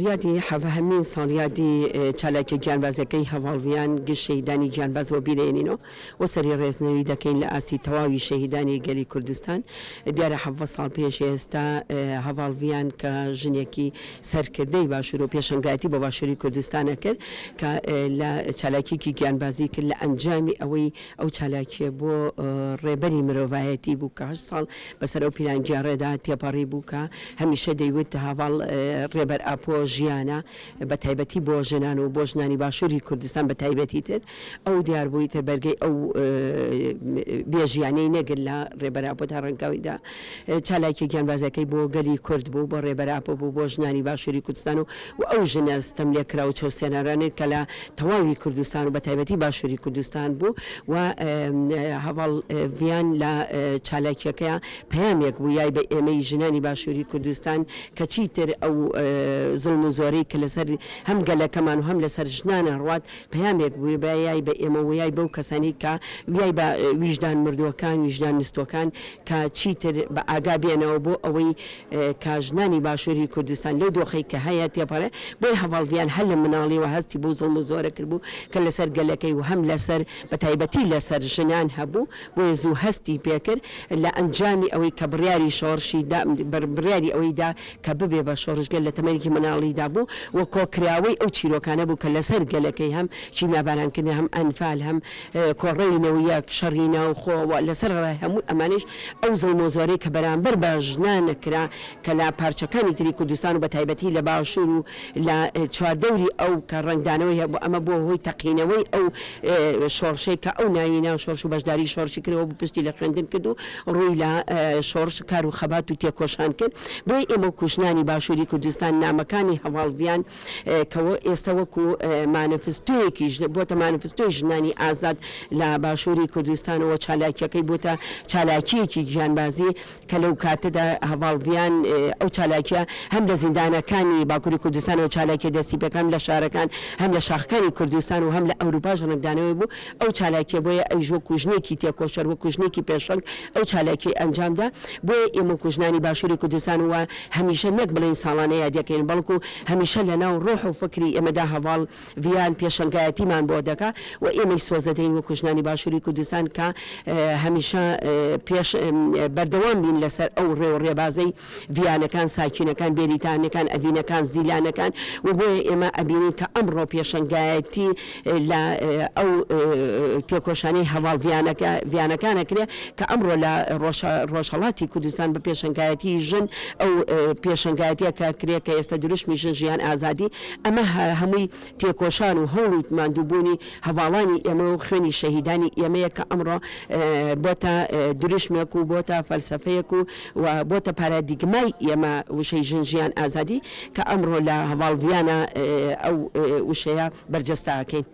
یادی حەڤەهەمین ساڵیادی چالاکیە گیانبازەکەی هەڤاڵ ڤیان گشت شەهیدانی گیانباز وەبیرئێنینەوە و سەری ڕێزنەوی دەکەین لە ئاستی تەواوی شەهیدانی گەلی کوردستان. دیارە 17 ساڵ پێش ئێستا هەڤاڵ ڤیان کە ژنێکی سەرکردەی باشوور و پێشەنگایەتی بۆ باشووری کوردستان ئەکرد کە لە چالاکیەکی گیانبازی کرد لە ئەنجامی ئەوەی ئەو چالاکیە بۆ ڕێبەری مرۆڤایەتی بوو کە هەشت ساڵ بەسەر ئەو پیلانگێڕێدا تێپەڕی بوو کە هەمیشە دەیوت هەڤاڵ ڕێبەر ئاپۆ ژیانە بە تایبەتی بۆ ژنان و بۆ ژنانی باشووری کوردستان بە تایبەتی تر ئەو دیار بوو ئیتر بەرگەی ئەو بێ ژیانەی نەگرت لە ڕێبەر ئاپۆ تا ڕەنگاویدا چالاکیە گیانبازەکەی بۆ گەلی کورد بوو بۆ ڕێبەر ئاپۆ بوو بۆ ژنانی باشووری کوردستان و و ئەو ژنە ستەملێکراو و چەوسێنەرانەی کە لە تەواوی کوردستان و بەتایبەتی باشووری کوردستان بوو و هەڤاڵ ڤیان لە چالاکیەکەیا پەیامێک بوو یای بە ئێمەی ژنانی باشووری کوردستان کە چیتر ئەو زوڵم و زۆرەی کە لەسەر هەم گەلەکەمان و هەم لەسەر ژنان ئەڕوات پەیامێک بوو بە یای بە ئێمە و یای بەو کەسانەی کە ویای بە ویژدان مردووەکان ویژدان نوستووەکان کە چیتر بە ئاگا بێنەوە بۆ ئەوەی کە ژنانی باشووری کوردستان لەو دۆخەی کە هەیە تێپەڕێ، بۆیە هەڤاڵ ڤیان هەر لە مناڵیەوە هەستی بەو زوڵم و زۆرە کردبوو کە لەسەر گەلەکەی و هەم لەسەر بە تایبەتی لەسەر ژنان هەبوو، بۆیە زوو هەستی پێکرد لە ئەنجامی ئەوەی کە بڕیاری شۆڕشی دا بڕیاری ئەوەی دا کە ببێ بە شۆڕشگێر لە تەمەنێکی مناڵیدا بوو و کۆکراوەی ئەو چیرۆکانە بوو کە لەسەر گەلەکەی هەم کیمیابارانکردن هەم ئەنفال هەم کۆڕەوی نەوەیەک، شەڕی ناوخۆ و لەسەر ڕای هەموو ئەمانەیش ئەو زوڵم و زۆرەی کە بەرامبەر بە ژنان کرا کە لە پارچەکانی تری کوردستان و بەتایبەتی لە باشوور و لە چواردەوری ئەو کە ڕەنگدانەوەی هەبوو ئەمە بووە هۆی تەقینەوەی ئەو شۆڕشەی کە ئەو ناوی نا شۆڕش و بەشداری شۆڕشی کرد و پشتی لە خوێندن کرد و ڕووی لە شۆڕش کار و خەبات و تێکۆشان کرد بۆیە ئێمە وەکوو ژنانی باشووری کوردستان نامەکانی هەڤاڵ ڤیان کە ئێستا وەکو مانفستۆیەکی بۆتە مانفستۆی ژنانی ئازاد لە باشووری کوردستانەوە چالاکیەکەی بۆتە چالاکیەکی گیانبازی کە لەو کاتەدا هەڤاڵ ڤیان ئەو چالاکیە هەم لە زیندانەکانی باکووری کوردستانەوە چالاکیە دەستی پێکرد هەم لە شارەکان هەم لە شاخەکانی کوردستان و هەم لە ئەوروپاش ڕەنگدانەوەی بوو ئەو چالاکیە بۆیە ئەویش وەکو ژنێکی تێکۆشەر وەکو ژنێکی پێشەنگ ئەو چالاکیەی ئەنجامدا بۆیە ئێمە وەکو ژنانی باشووری کوردستان و هەمیشە نەک بڵێین ساڵانە یادیەکەین بەڵکو هەمیشە لە ناو ڕۆح و فکری ئێمەدا هەڤاڵ ڤیان پێشەنگایەتیمان بۆ دەکا و ئێمەی سۆزەدەین وەکو ژنانی باشووری کوردستان کە هەمیشە پێش بەردەوام بین لەسەر ئەو ڕێ و ڕێبازەی ڤیانەکان، ساکینەکان، بێریتانەکان، ئەڤینەکان، زیلانەکان و بۆیە ئێمە ئەبینین کە ئەمڕۆ پێشەنگایەتی لە ئەو تێکۆشانەی هەڤاڵ ڤیانەکە ڤیانەکان ئەکرێ کە ئەمڕۆ لە ڕۆژهەڵاتی کوردستان بە پێشەنگایەتی ژن ئەو پێشەنگایەتیە کە کرێ کە ئێستا دروشمی ژن ژیان ئازادی ئەمە هەمووی تێکۆشان و هەوڵ و ماندووبوونی هەڤاڵانی ئێمە و خوێنی شەهیدانی ئێمەیە کە ئەمڕۆ بۆتە دروشمێک و بۆتە فەلسەفەیەک و و بۆتە پارادیگمای ئێمە وشەی ژن ژیان ئازادی کە ئەمڕۆ لە هەڤاڵ ڤیانا ئەو وشەیە بەرجەستە ئەکەین.